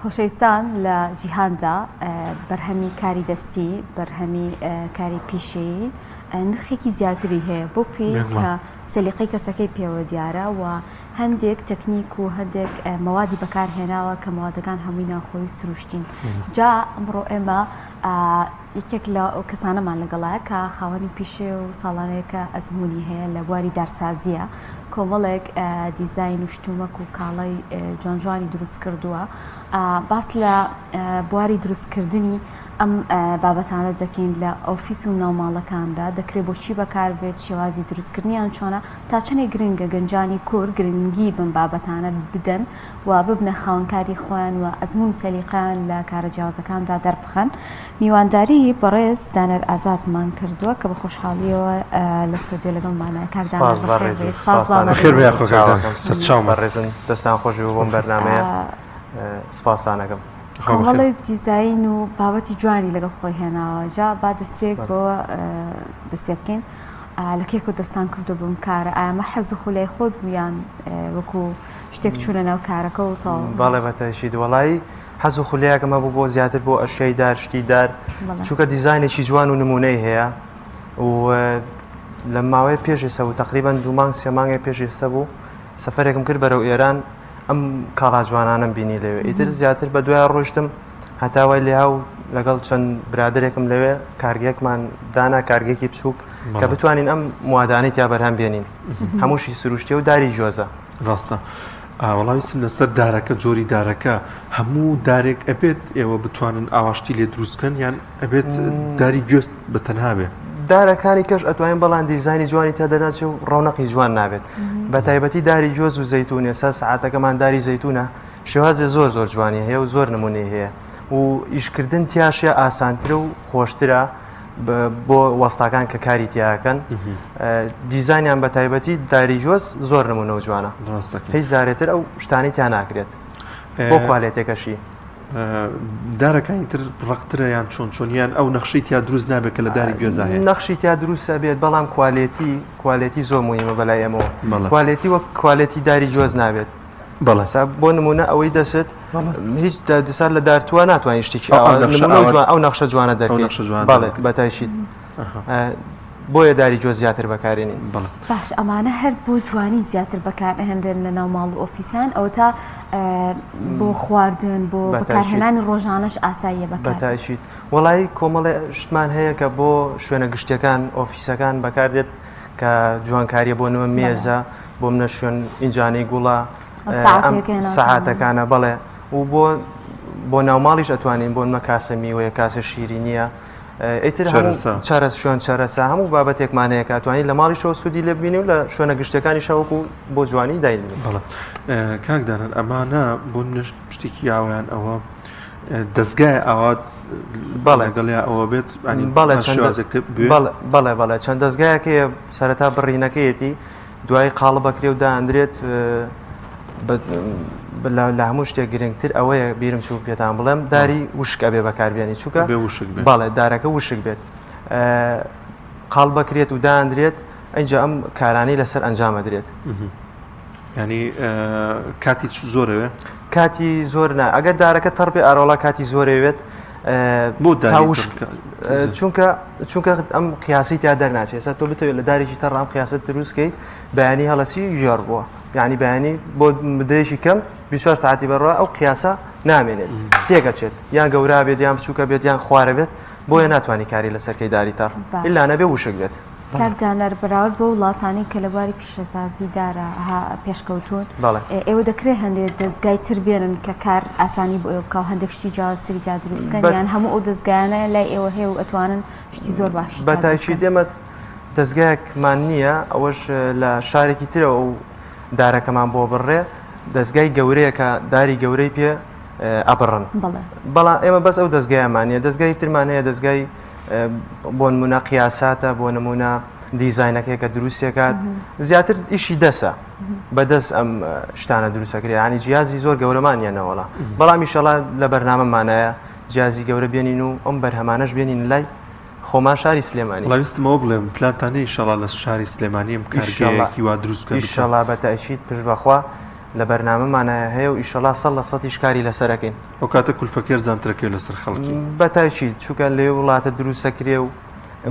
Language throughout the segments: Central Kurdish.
خۆشەویستان لە جیهاندا بەرهەمی کاری دەستی، بەرهەمی کاری پیشەیی نرخێکی زیاتری هەیە بۆ پێی کە سەلیقەی کەسەکەی پێوە دیارە و هەندێک تەکنیک و هەندێک مەوادی بەکارهێناوە کە مەوادەکان هەمووی ناوخۆی سروشتین جا ئەمڕۆ ئێمە یەکێک لە ئەو کەسانەمان لەگەڵایە کە خاوەنی پیشەیە و ساڵانێکە ئەزموونی هەیە لە بواری دارسازییە، کۆمەڵێک دیزاین و شتومەک و کاڵای جوان جوانی دروست کردووە. باس لە بواری دروستکردنی ئەم بابەتانە دەکەین لە ئۆفیس و ناوماڵەکاندا دەکرێت بۆچی بەکاربێت، شێوازی دروستکردنیان چۆنە، تا چەندێک گرنگە گەنجانی کورد گرنگی بەم بابەتانە بدەن و ببنە خاوەنکاری خۆیان و ئەزموون و سەلیقەیان لە کارە جیاوازەکاندا دەربخەن. میوانداری بەڕێز دانەر ئازادمان کردووە کە بە خۆشحاڵیەوە لە ستۆدیۆ لەگەڵمانە. کاک دانەر سپاس بەخێر بەڕێزی بێیت. سپاس سپاستان بۆ بەخێر بێ ئامادەبوونت. یاخۆ کاک دانەر چاوەکەم سەرچاومە. بەڕێزن دەستان خۆش بێ بۆم بەرنامەیە سپاستان ئەکەم. خوا بەخێر. کۆمەڵێک دیزاین و بابەتی جوانی لەگەڵ خۆی هێناوە جا با دەستپێک بەڵێ. بەوە دەست پێ بکەین. لە کێکەوە دەستان کردووە بەم کارە؟ ئایا ئەمە حەز و خولیای خۆت بوو یان وەکو شتێک چوونە ناو کارەکە و تەواو؟ بەڵێ بە تەئکید وەڵایی حەز و خولیایەکم هەبوو بۆ زیاتر بۆ ئەشیای دار شتی دار چونکە دیزاینێکی جوان و نمونەی هەیە و لە ماوەی پێش ئێستا بوو تقریبان دوو مانگ سێ مانگێک پێش ئێستا بوو سەفەرێکم کرد بەرەو ئێران ئەم کاڵا جوانانم بینی لەوێ ئیتر زیاتر بە دوای ڕۆیشتم هەتا وای لێها و لەگەڵ چەند برادێکم لەوێ کارگەیەکمان دانا کارگێکی بچووک کە بتوانین ئەم موادانەی تیا بەرهەم بێنین هەمووشی سروشتی و داری جۆزە ڕاستە وەڵا ویستم لەسەر دارەکە جۆری دارەکە هەموو دارێک ئەبێت ئێوە بتوانن ئاواشتی لێ دروست بکەن یان ئەبێت داری گوێست بە تەنها بێ؟ دارەکانی کەش ئەتوانین بەڵام دیزانی جوانی تا دەناچێ و ڕەونەقی جوان نابێت بە تایبەتی داری گوێز و زەیتون ئێستا سعاتەکەمان داری زەیتونە شێوازێ زۆر زۆر جوانی هەیە و زۆر نمونەی هەیە و ئیشکردن تیاشە ئاسانترە و خۆشترە بۆ وەستاکان کە کاری تیاکەن دیزانیان بە تایبەتی داری جۆز زۆر نمونە و جوانە هیچ زارێتر ئەو شتانی تیا ناکرێت بۆ کوالێتەکەشی دارەکانی تر ڕقترە یان چۆن چۆنیان ئەو نەخشەی تیا دروست نابێت کە لە داری گوێزا هەیە نەخشی تیا دروستە بێت بەڵام کوالێتی کوالێتی زۆر مهمە بەلای ئێمەوە کوالێتی وەک کوالێتی داری جۆز نابێت بەڵێ سا بۆ نمونە ئەوەی دەست هیچ دەسات لە دارتووە ناتوانین شتێکی جوان ئەو نەخشە جوانە دەرکەی بەڵێ بەتایشیت بۆیە داری جۆ زیاتر بەکارێنین باش ئەمانە هەر بۆ جوانی زیاتر بەکارئەهێنرێن لە ناو ماڵ و ئۆفیسان ئەوە تا بۆ خواردن بۆ بەکارهێنانی ڕۆژانەش ئاساییە بەکار بەتایشیت وڵی کۆمەڵێ شتمان هەیە کە بۆ شوێنە گشتیەکان ئۆفیسەکان بەکاردێت کە جوانکاریە بۆ نمە مێزە بۆ منە شوێن ئینجانەی گوڵە سەعاتەکانە بەڵێ و بۆ بۆ ناوماڵیش ئەتوانین بۆ نمە کاسە میوەیە کاسە شیرینیە ئیتر چارەس شوێن چەرەسە هەموو بابەتێکمان هەیە کە ئەتوانین لە ماڵیشەوە سوودی لێ ببینی و لە شوێنە گشتەکانی شەوەکو بۆ جوانی داین بەڵێ کاک دانەر ئەمانە بۆ منش شتێکی یاوەیان ئەوە دەستگای ئاوا بەڵێ گەڵیا ئەوە بێت بەڵێ بەڵێ بەڵێ چەند دەستگایەکەیە سەرەتا بڕینەکەیەتی دوای قاڵبەکرێ و داندرێت لە هەموو شتێک گرنگتر ئەوەیە بیرم چوو پێتان بڵێم داری وشک ئەبێ بەکاربیێنی چووکە بەڵێ دارەکە وشک بێت قاڵ بکرێت و داندرێت ئەجا ئەم کارانەی لەسەر ئەنجامە درێت ینی کاتی زۆرەوێ کاتی زۆر نا ئەگەر دارەکە تەڕ بێ ئارۆڵا کاتی زۆرەوێت بۆ وشک چونکە چونکە ئەم قیاسی تا دەرناچێت سا تۆ بتەوێت لە دارێکی تەڕ ئەم قیاست دروستکەیت بەیانی هەڵەسی ژێڕ بووە یعنی بەیانی بۆ مدەیەکی کەم 24 ساعتی بەڕە ئەو قیاسە نامێنێت تێگەچێت یان گەورا بێت یان بچووکە بێت یان خوارە بێت بۆیە ناتوانانی کاری لەسەرکەی داری تەڕ ئللا نەبێ وشک بێت. کاک دانەر بەراورد بەو وڵاتانەی کە لە بواری پیشەسازی دارە پێشکەوتوون ئێوە دەکرێت هەندێک دەستگای تر بێنن کە کار ئاسانی بۆ ئێوە بکە و هەندێک شتی جیاوازتری تیا دروست بکەن یان هەموو ئەو دەستگایانە لای ئێوە هەیە و ئەتوانن شتی زۆر باشی بە تاکید ئێمە دەستگایەکمان نییە ئەوەش لە شارێکی ترەوە ئەو دارەکەمان بۆ بڕێ دەستگای گەورەیە کە داری گەورەی پێ ئەبڕن بەڵام ئێمە بەس ئەو دەستگایەمان نیە دەستگای ترمان هەیە دەستگای بۆ نمونە قیاساتە بۆ نمونە دیزاینەکەی کە دروستێکات زیاتر ئیشی دەسە بەدەست ئەم شتانە دروستەکرێ ینی جیازی زۆر گەورەمان نیەنەوەڵا بەڵام ئیشەڵا لە بەرنامەمانایە جیازی گەورە بێنین و ئەم بەرهەمانەش بێنین لای خۆمان شاری سلێمانی ویستمەوە بڵێم پلانتانە ئیشەڵا لە شاری سلێمانیم کارگەیەکی وا دروست بکەن ئیشەڵا بە تەئکید پشت بەخوا. لە بەرنامەمانە هەیە و ئیشەڵا سەد لە سەدیش کاری لەسەر ئەکەین. ئەو کاتە کولفەکەی ئەرزانترەکەوێت لەسەر خەڵکی. بە تاکید چونکە لەوێ وڵاتە دروستەکرێ و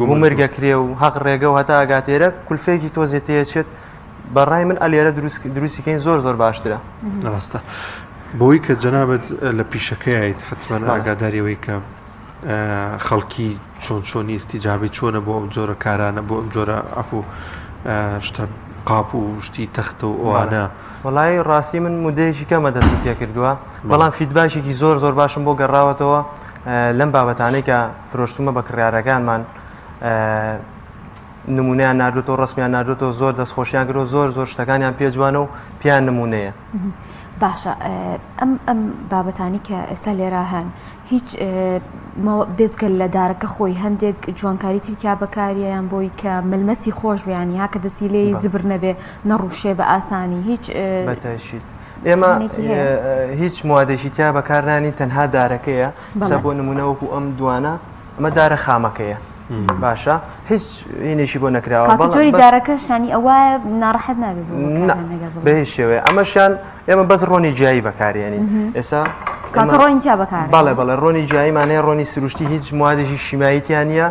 گومرگەکرێ و هەق ڕێگە و هەتا ئەگات ئێرە کولفەیەکی تۆزێ تێچێت بە ڕای من ئەلێرە دروست دروستی کەین زۆر زۆر باشترە. ڕاستە بەوەی کە جەنابت لە پیشەکەیت حتمما ئاگاداری ئەوەی کە خەڵکی چۆن چۆنی ئیستیجابەی چۆنە بۆ ئەم جۆرە کارانە بۆ ئەم جۆرە عەفو شتە قاپ و شتی تەختە و ئەوانە. وەڵایی ڕاستی من مودەیەکی کەمە دەستم پێ کردووە بەڵام feedback ێکی زۆر زۆر باشم بۆ گەڕاوەتەوە لەم بابەتانەی کە فرۆشتومە بە کڕیارەکانمان نمونەیان ناردوتەوە ڕسمیان ناردوتەوە زۆر دەستخۆشیان کرد زۆر زۆر شتەکانیان پێ جوانە و پێیان نمونەیە. باشە ئەم ئەم بابەتانی کە ئێستا لێرە هەن هیچ بێجگە لە دارەکە خۆی هەندێک جوانکاری تری تیا بەکاریە یان بۆی کە ملمەسی خۆش بێ ینی ها کە دەستی لێی زبر نەبێ نەڕوشێ بە ئاسانی هیچ بەتەشیت ئێمە هیچ موادێکی تیا بەکارنانی تەنها دارەکەیە سە بۆ نمونە وەکو ئەم دوانە ئەمە دارە خامەکەیە باشە هیچ هینێکی بۆ نەکراوە جۆری دارەکە شانی ئەوە ناڕەحەت نابێت بە هیچ شێوەیە ئەمەشیان ئێمە بەس ڕۆنی جیایی بەکارێنین ئێستا کاتە ڕۆنی تیا بەکار بەڵێ بەڵێ ڕۆنی جیاییمانەیە ڕۆنی سروشتی هیچ موادێکی شیمایی تیا نییە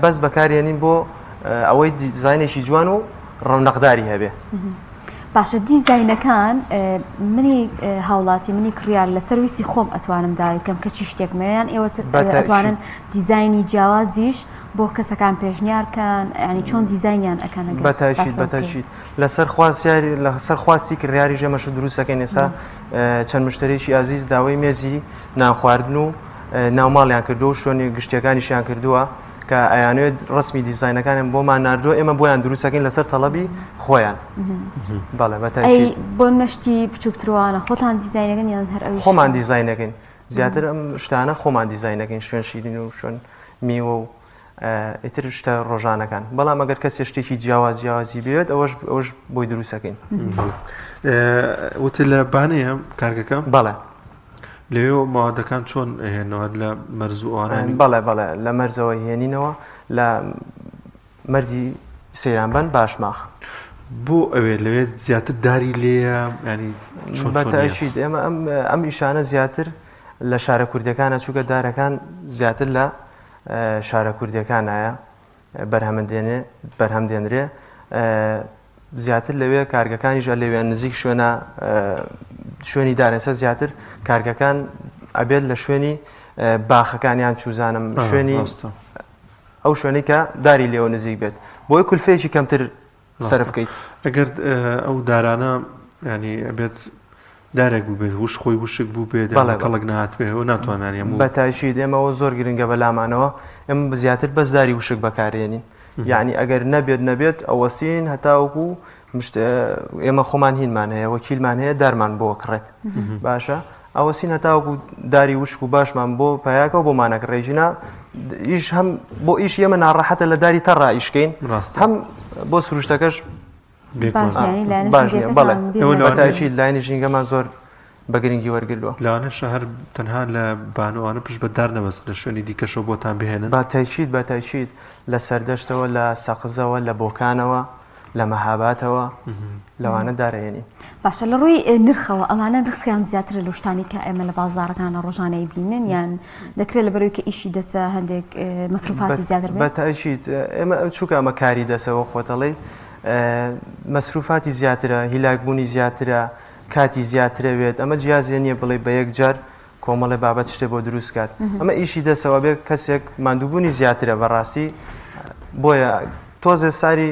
بەس بەکارێنین بۆ ئەوەی دیزاینێکی جوان و ڕەونەقداری هەبێ. باشە دیزاینەکان منی هاوڵاتی منی کڕیار لەسەر ویستی خۆم ئەتوانم داوای بکەم کە چی شتێک مەیان ئێوە ئەتوانن دیزاینی جیاوازیش بۆ کەسەکان پێشنیار کەن ینی چۆن دیزاینیان ئەکەن بەتاشیت بەتاشیت لەسەر خوازیاری لەسەر خواستی کڕیاریش ئێمەش دروست دەکەین ئێستا چەند مشتەرێکی ئازیز داوای مێزی نانخواردن و ناوماڵیان کردووە و شوێنی گشتیەکانیشیان کردووە کە ئەیانوێت ڕسمی دیزاینەکانیان بۆمان ناردووە ئێمە بۆیان دروستەکەین لەسەر تەڵەبی خۆیان بەڵێ بەتەی بۆ نەشتی بچووکتروانە خۆتان دیزاینەکەن یان هەر ئەوی خۆمان دیزاینەکەین زیاتر ئەم شتانە خۆمان دیزاینەکەین شوێن شیرین و شوێن میوە و ئیتر شتە ڕۆژانەکان بەڵام ئەگەر کەسێ شتێکی جیاواز جیاوازی بێت ئەوەش ئەوش بۆی دروستەکەین وتت لە بانەیە کارگەکە بەڵێ لەوێ مادەکان چۆن هێنەوە لە مەرز و ئەوانە بەڵێ بەڵێ لە مەرزەوە هێنینەوە لە مەرزی سەیرانبەند باشماخ. بۆ ئەوێ لەوێ زیاتر داری لێیە ینی بەتەشید ئێمە ئەم ئیشانە زیاتر لە شارە کوردەکانە چووکە دارەکان زیاتر لە شارە کوردیەکانایە بەرهەمدێنێ بەرهەم دێنرێ زیاتر لەوێ کارگەکانیش لەوێ نزیک شوێنە شوێنی دارێسە زیاتر کارگەکان ئەبێت لە شوێنی باخەکانیان چوزانم شوێنی ئەو شوێنەی کە داری لێوە نزیک بێت بۆی کولفەیەکی کەمتر سەرف کەیت. ئەگەر ئەو دارانە ینی ئەبێت دارێک بووبێت وش خۆی وشک بوو بێت کەڵک نهاتبێ و ناتوانانی هەموو بەتایشید ئێمەەوە زۆر گرنگە بەلامانەوە ئێمە زیاتر بەس داری وشک بەکارێنین یعنی ئەگەر نەبێت نەبێت ئەوەسین هەتاوەکو ئێمە خۆمان هینمان هەیە وەکیلمان هەیە دارمان بۆ کڕێت باشە ئەوەسین هەتاوەکو داری وشک و باشمان بۆ پیاکە و بۆمانەک ڕێژینا ئیش هەم بۆ ئیش ئێمە ناڕەحەتە لە داری تەڕا ئیشکەین هەم بۆ سروشتەکەش باش نیە بەڵێ بەتایشی لایەنی ژینگەمان زۆر بە گرنگی وەرگردووە. لەوانەشە هەر تەنها لە بانوانە پشت بە دار نەبەستن لە شوێنی دیکەشەوە بۆتان بهێنن. بە تەئکید بە تەئکید لە سەردەشتەوە لە سەقزەوە لە بۆکانەوە لە مەهاباتەوە لەوانە دارەهێنین. باشە لە ڕووی نرخەوە ئەمانە نرخیان زیاترە لەو شتانەی کە ئێمە لە بازاڕەکانە ڕۆژانە ئەیبینن یان دەکرێت لەبەرەوەی کە ئیشی دەسە هەندێک مەسروفاتی زیاتر بێت؟ بە تەئکید ئێمە چونکە ئەمە کاری دەسەوە خۆتەڵێی مەسروفاتی زیاترە هیلاکبوونی زیاترە کاتی زیاترەوێت ئەمە جیازێ نییە بڵێ بە یەک جار کۆمەڵێ بابەت شتێ بۆ دروست کات ئەمە ئیشی دەسەوە بێ کەسێک ماندووبوونی زیاترە بەڕاستی بۆیە تۆزێ ساری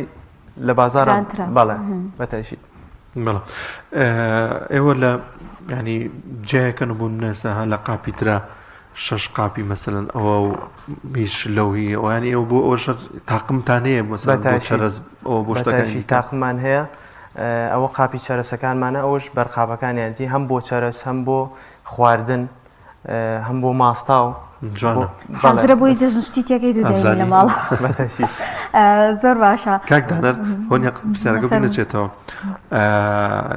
لە بازار بەڵێ بەتەشیت بەڵێ ئێوە لە ینی جایەکەن بوون نێسا لە قاپی ترا شەش قاپی مەسەلەن ئەوە و هیچ لەو هی ئەوانی ئێوە بۆ ئەوە شەر تاقمتان هەیە مەسەلەن بۆ چەرەس ئەوە بۆ شتەکانی تاقمان هەیە ئەوە قاپی چەرەسەکانمانە ئەوش بەرقابەکانیانتی هەم بۆ چەرەس هەم بۆ خواردن هەم بۆ ماستاو جوانە حازرە بۆی جەژن شتی تێکەی دوو دایمی لە ماڵ زۆر باشە کاک دانەر هۆنیا پرسیارەکە بیر نەچێتەوە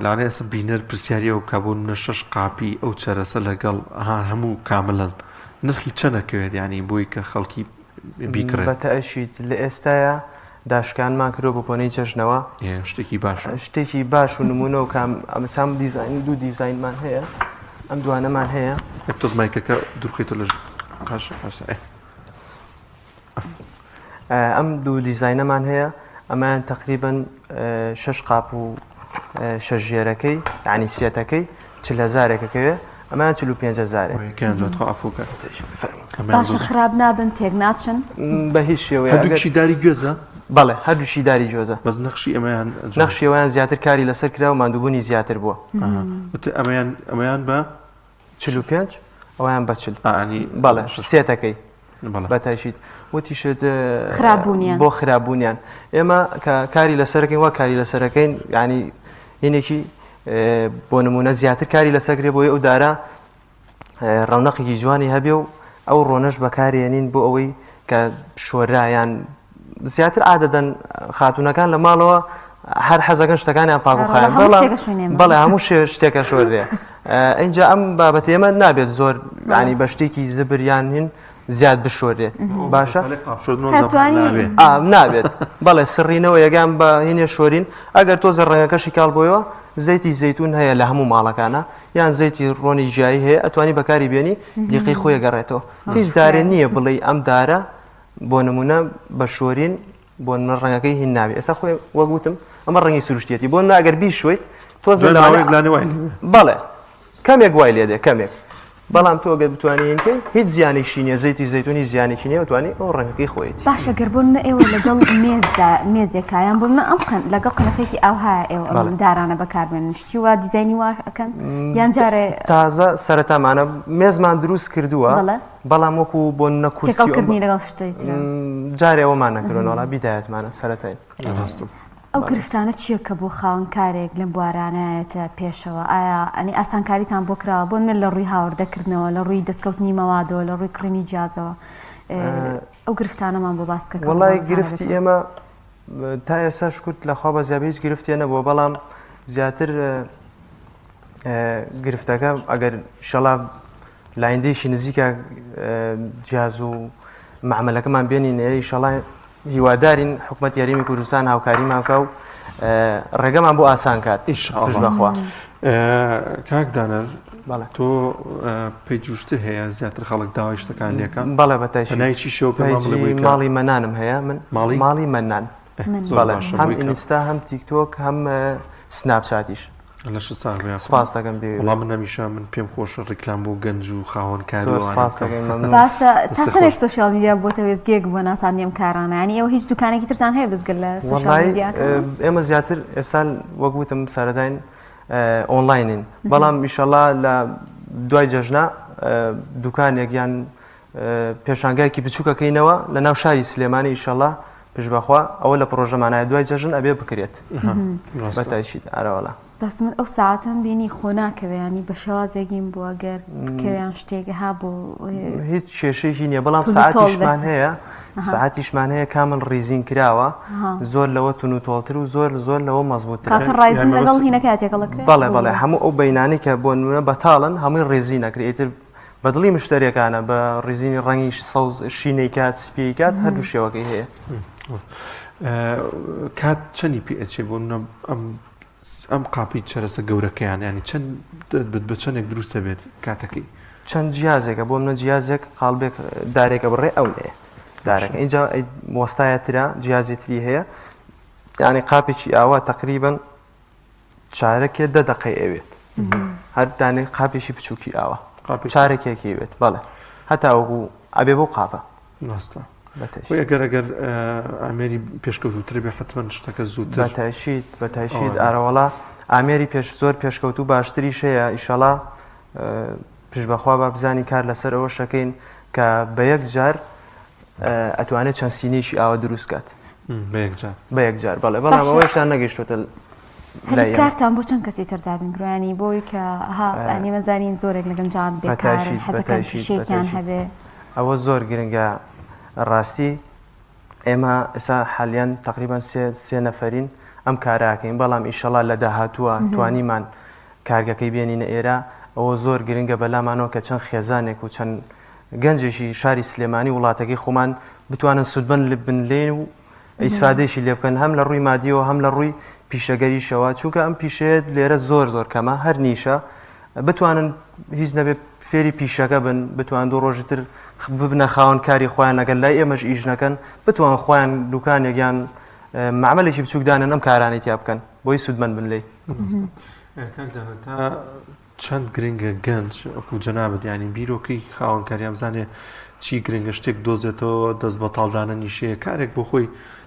لەوانەیە ئێستا بینەر پرسیاری ئەو بکا بۆ نمونە شەش قاپی ئەو چەرەسە لەگەڵ ها هەموو کاملن نرخی چەند ئەکەوێت یعنی بۆی کە خەڵکی بیکڕێت بەتەئکید لە ئێستایا. داشکانمان کردوە بە بۆنەی جەژنەوە. ئێ شتێکی باشە. شتێکی باش و نمونە و کام ئەمسام دیزاین دوو دیزاینمان هەیە ئەم دوانەمان هەیە. یەک تۆز مایکەکە دوورخەیتەوە لە قاش قاش ئێ. ئەم دوو دیزاینەمان هەیە ئەمەیان تقریبن شەش قاپ و شەش ژێرەکەی یعنی سێتەکەی چل هەزارێکەکەوێ ئەمەیان 45 هەزارێک کەیان جوان تخوا عەفوو کە باشە خراپ نابن تێک ناچن بە هیچ شێوەیە هەردووکیشی داری گوێزە بەڵێ هەردووشی داری گوێزە بەس نەخشی ئەمەیان نەخشی ئەویان زیاتر کاری لەسەر کرا و ماندووبوونی زیاتر بووە ئەمەیان ئەمەیان بە 45 ئەویان بە 40 ئانی بەڵێ سێتەکەی بە تایشیت وتیشت خراپبوونیان بۆ خراپبوونیان ئێمە کە کاری لەسەرەکەین وا کاری لەسەرەکەین ینی هینێکی بۆ نمونە زیاتر کاری لەسەرکرێ بۆی ئەو دارە ڕەونەقێکی جوانی هەبێ و ئەو ڕۆنەش بەکارێنین بۆ ئەوەی کە شۆرایان زیاتر عادەدەن خاتونەکان لە ماڵەوە هەر حەزەکەن شتەکانیان پاک و خاوێن بەڵام بەڵێ هەموو شتێکە شۆرێ ئینجا ئەم بابەت ئێمە نابێت زۆر ینی بە شتێکی زبریان هین زیاد بشۆرێت باشە نابێت بەڵێ سڕینەوە یەگان بە هینێ شۆرین ئەگەر تۆزە ڕەنگەکەشی کاڵ بۆیەوە زەیتی زەیتون هەیە لە هەموو ماڵەکانە یان زەیتی ڕۆنی ژیایی هەیە ئەتوانی بەکاری بێنی دیقەی خۆی گەڕێتەوە هیچ دارێ نییە بڵێ ئەم دارە بۆ نمونە بە شۆرین بۆ نمونە ڕەنگەکەی هین نابێ ئێستا خۆی وەک وتم ئەمە ڕەنگی سروشتیەتی بۆ نمونە ئەگەر بیشۆیت تۆزێ دوای لەوانەیە ماوەیەک لانێ وای لێ بێ. بەڵێ کەمێک وای لێ دێ کەمێک بەڵام تۆ گەر بتوانی هین کەی هیچ زیانێکی نییە زەیتی زەیتون هیچ زیانێکی نییە توانی ئەو ڕەنگەکەی خۆیەتی. باشە گەر بۆ نمونە ئێوە لەگەڵ مێزدا مێزێکا یان بۆ نمونە ئەم قەن لەگەڵ قەنەفەیەکی ئاوهایە ئێوە ئەم بەڵێ. دارانە بەکاربێنن شتی وا دیزاینی وا ئەکەن یان جارێ تازە سەرەتامانە مێزمان دروست کردووە بەڵێ. بەڵام وەکو بۆ نمونە کورسی و ئەم تێکەڵکردنی لەگەڵ شتەی ترا. جارێ ئەوەمان نەکردووە وەڵا بیدایەتمانە سەرەتاین. ڕاستە. ئەو گرفتانە چییە کە بۆ خاوەن کارێک لەم بوارانەیەتە پێشەوە؟ ئایا ئەنی ئاسانکاریتان بۆ کراوە بۆ نمونە لە ڕووی هاوردەکردنەوە، لە ڕووی دەستکەوتنی مەوادەوە، لە ڕووی کڕینی جیازەوە؟ ئەو گرفتانەمان بۆ باس بکە کە وەڵای ڕووبەڕووتان گرفتی ئەبێتەوە. ئێمە تا ئێستا شکر لەخوا بەزیابێ هیچ گرفتێ نەبووە بەڵام زیاتر گرفتەکە ئەگەر شەڵا لایندەیەکی نزیکە جیاز و مەعمەلەکەمان بێنین ئیشەڵا هیوادارین حکومەتی هەرێمی کوردستان هاوکاریمان بکا و ڕێگەمان بۆ ئاسان کات پشت بەخوا. کاک دانەر بەڵێ. تۆ پەیجوشتر هەیە زیاتر خەڵک داوای شتەکان لێکە بەڵێ بەتایشی پەنای چی شەوە پێمان بڵێ بۆی کە ماڵی مەنانم هەیە من ماڵی؟ ماڵی مەنان زۆر بەڵێ باشە هەم بۆی کە ئینستا هەم تیکتۆک هەم سناپچاتیش لەشت ساغ بێ یاخوا. سپاس دەکەم بێ وەڵا من هەمیشە من پێم خۆشە ڕیکلام بۆ گەنج و خاوەن کار زۆر و ئەوانە سپاس بکەم. دەکەین مەمنون. باشە تا دەستت چەندێک خۆش. social media بۆتە وێستگەیەک بۆ ناساندنی ئەم کارانە یانی ئێوە هیچ دوکانێکی ترتان هەیە بجگە لە social وەڵای میدیاکان؟ ئێمە زیاتر ئێستا وەک وتم سەرەتاین ئۆنلاینین بەڵام ئیشەڵا لە دوای جەژنا دوکانێک یان پێشانگایەکی بچووکەکەینەوە لە ناو شاری سلێمانی ئیشەڵا پشت بەخوا ئەوە لە پڕۆژەمانایە دوای جەژن ئەبێ بکرێت بەتایشیت ئارەوەڵا. بەس من ئەو ساعەتەم بینی خۆ ناکەوێ ینی بە شێوازێکیم بووە گەر بکەوێ یان شتێک ها بۆ هیچ کێشەیەکی نییە بەڵام ساعتیشمان هەیە ساعتیشمان هەیە کامل ڕیزین کراوە زۆر لەوە تون و تۆڵتر و زۆر زۆر لەوە مەزبووتر ڕایزن لەگەڵ هینەکە تێکەڵەکرێ بەڵێ بەڵێ هەموو ئەو بینانی کە بۆ نمونە بەتاڵن هەمووی ڕیزی نەکرێت ئیتر بە دڵی مشتەریەکانە بە ڕیزینی ڕەنگی سەوز شینەی کات سپیی کات هەردوو شێوەکەی هەیە. کات چەندی پێ ئەچێ بۆ ئەم ئەم قاپی چەرەسە گەورەکەیان ینی چەند بە چەندێک دروستە بێت کاتەکەی چەند جیازێکە بۆ منە جیازێک قاڵبێک دارێکە بڕێ ئەو نێ دارەکە اینجا وەستایە ترە جیازی تری هەیە یعنی قاپێکی ئاوا تقریبن چارەکێ دە دەقەی ئەوێت هەر دانێک قاپێکی بچووکی ئاوە چارەکێکی بێت بەڵێ هەتا وەکو ئەبێ بۆ قاپە ڕاستە خۆی ئەگەر ئەگەر ئامێری پێشکەوتوتر بێ حتمما شتەکە زووتر بەتایشیت بەتایشیت ئارەوەڵا ئامێری پێش زۆر پێشکەوتو باشتریش هەیە ئیشەڵا پشت بەخوا با بزانین کار لەسەر ئەوە شەکەین کە بە یەک جار ئەتوانێت چەند سینێکی ئاوا دروست کات بە یەکجار بە یەکجار بەڵێ بەڵام ئەوە هێشتا نەگەیشتۆتە لای کارتان بۆ چەند کەسی تر دابین کردووە بۆی کە ها ئەنی مەزانین زۆرێک لە گەنجان بێکارن حەزەکەن پیشێکیان هەبێ ئەوە زۆر گرنگە ڕاستی ئێمە ئێستا حالیان تقریبان سێ سێ نەفەرین ئەم کاراکەین بەڵام ئیشەڵا لە داهاتووە توانیمان کارگەکەی بێنینە ئێرە ئەوە زۆر گرنگە بەلامانەوە کە چەند خێزانێک و چەند گەنجێکی شاری سلێمانی وڵاتەکەی خۆمان بتوانن سوودمەند بن لێ و ئیسفادەیشی لێ بکەن هەم لە ڕووی مادیەوە هەم لە ڕووی پیشەگەریشەوە چونکە ئەم پیشەیە لێرە زۆر زۆر کەمە هەر نیشە بتوانن هیچ نەبێ فێری پیشەکە بن بتوان دوو ڕۆژی تر ببنە خاوەن کاری خۆیان ئەگەر لای ئێمەش ئیش نەکەن بتوان خۆیان دوکانێک یان مەعمەلێکی بچوک دانێن ئەم کارانەی تیا بکەن بۆی سوودمەند بن لێی. کاک دانا تا چەند گرنگە گەنج وەکو جەنابت یانی بیرۆکەی خاوەنکاریان بزانێ چی گرنگە شتێک دۆزێتەوە دەست بەتاڵ دانەنیشێ کارێک بۆ خۆی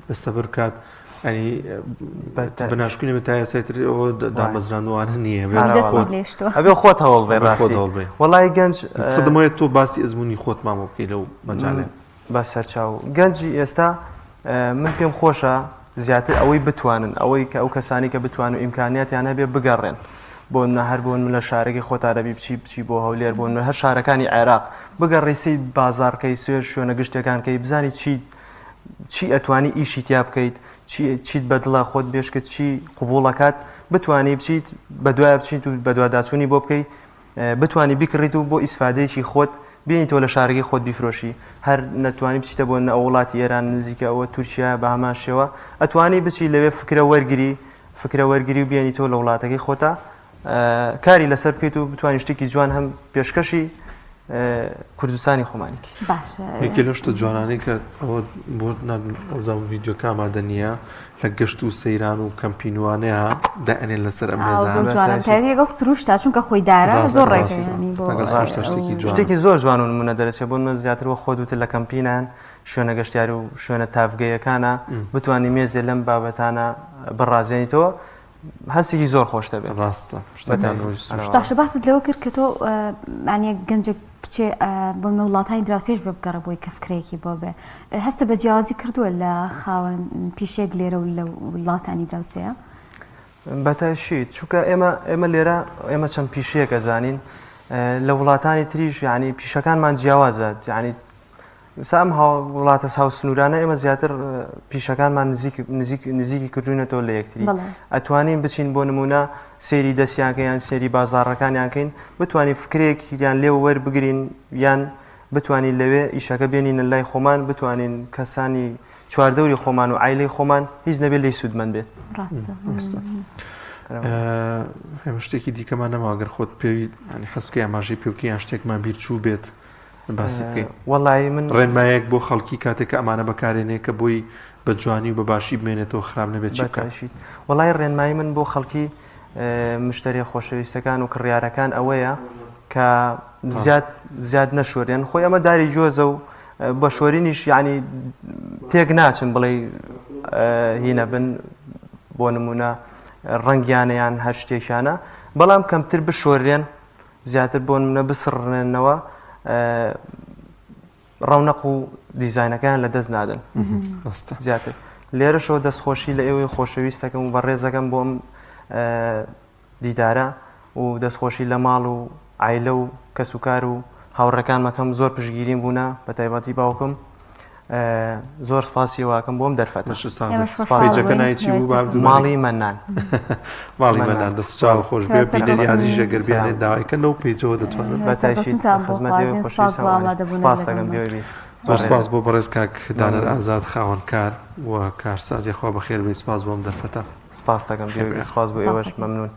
دەستەبەر بکات ئەنی بەناشکونی بە تا ئێستا تر ئەوە دامەزراندوانە نییە ئەبێ خۆت هەوڵ بێ ڕاستی وەڵی گەنج سەدەمەوەی تۆ باسی ئەزمموی خۆت مامۆ بکەی لەو مەجالێ بە سەرچاو گەنجی ئێستا من پێم خۆشە زیاتر ئەوەی بتوانن ئەوەی کە ئەو کەسانی کە بتوان و ئیمکانیاتیان هەبێ بگەڕێن بۆ نە هەر بۆن من لە شارەکەی خۆتا دەبی بچی بچی بۆ هەولێر بۆن هەر شارەکانی عێراق بگەڕی سەی بازاڕکەی سوێر شوێنە گشتەکان کەی بزانی چی چی ئەتوانی ئیشی تیا بکەیت چی چیت بەدڵە خۆت بێشکت چی قوبوڵەکات بتانی بچیت بەدوای بچیت و بەدواداچوونی بۆ بکەیت بتوانی بیکڕیت و بۆ ئیسفادەیەکی خۆت بینیتەوە لە شارەکەی خۆت بیفرۆشی هەر نەتوانی بچیتە بۆ نە وڵاتی ئێران نزیکە ئەوە تورکیا بە هەمان شێوە ئەتوانی بچی لەوێ فکرە وەرگری فکرە وەرگری و بێنیتەوە لە وڵاتەکەی خۆتا کاری لەسەر بکەیت و بتوانانی شتێکی جوان هەم پێشکەشی کوردستانی خۆمانی باشە یەکێ لەو شتە جوانانەی کە ئەوە بۆ نازانم ڤیدیۆکە ئامادە نییە لە گەشت و سەیران و کەمپینوانەیە دائەنێن لەسەر ئەم مێزانە لەگەڵ سروشتا چونکە خۆی دارە زۆر شتێکی زۆر جوان و نمونە دەرەچێت بۆ من زیاتر وە خۆت وتت لە کەمپینان شوێنە گەشتیار و شوێنە تاڤگەیەکانە بتانی مێزێ لەم بابەتانە بڕازێنیتەوە هەستێکی زۆر خۆش دەبێت ڕاستە شتەکان باشە باست لەوە کرد کە تۆ مانیە گەنجێک بچێ بۆ نمونە وڵاتانی دراوسێش بێ بگەڕێ بۆی کە فکرەیەکی بۆ بێ هەستە بە جیاوازی کردووە لە خاوەن پیشێک لێرە و لە وڵاتانی دراوسێە بەتایشی چونکە ئێمە ئێمە لێرە ئێمە چەند پیشەیەک ئەزانین لە وڵاتانی تریش یعنی پیشەکانمان جیاوازە یعنی سا ئەم وڵاتە هاوسنوورانە ئێمە زیاتر پیشەکانمان نزیک نزیک نزیکی کردوینەتەوە لە یەکتری ئەتوانین بچین بۆ نمونە سێری دەستیانکە یان سێری بازاڕەکانیان کەین بتوانین فکرێک یان لێ وەربگرین یان بتوانین لەوێ ئیشەکە بێنینە لای خۆمان بتوانین کەسانی چواردەوری خۆمان و عیلەی خۆمان هیچ نەبێت لی سوودمەند بێت ئێمە شتێکی دیکەمان نەما گەر خۆت پێوی حەز بکەی ئاماژەی پێ بکەی یان شتێکمان بیر چوو بێت باسی بکەین وەڵایی من ڕێنمایەک بۆ خەڵکی کاتێک کە ئەمانە بەکارێنێ کە بۆی بە جوانی و بە باشی بمێنێتەوە خراپ نەبێت چی بکات؟ وەڵای ڕێنمایی من بۆ خەڵکی مشتەریە خۆشەویستەکان و کڕیارەکان ئەوەیە کە زیاد زیاد نەشۆرێن خۆی ئەمە داری جۆزە و بە شۆرینیش یعنی تێک ناچن بڵێ هینە بن بۆ نمونە ڕەنگیانە یان هەر شتێکیانە بەڵام کەمتر بشۆرێن زیاتر بۆ نمونە بسڕنێنەوە ڕەونەق و دیزاینەکەیان لە دەست نادەن زیاتر لێرەشەوە دەستخۆشی لە ئێوەی خۆشەویستەکەم و بەڕێزەکەم بۆم دیدارە و دەستخۆشی لە ماڵ و عیلە و کەسوکار و هاوڕێکانمەکەم زۆر پشگیریم بوونە بە تایبەتی باوکم زۆر سپاسی واکەم بۆم دەرفەتە پەیجەکە ناوی چی بوو با ماڵی مەنان ماڵی مەنان دەست چاو خۆش بێ بینەری ئازیز ژەگەر بیانێت داوای کەن لەو پەیجەوە دەتوانن سپاس دەکەم زۆر سپاس بۆ بەڕێز کاک دانەر ئازاد خاوەنکار و کارسازی خوا بەخێر بێی سپاس بۆم دەرفەتە سپاس دەکەم سپاس بۆ ئێوەش مەمنون.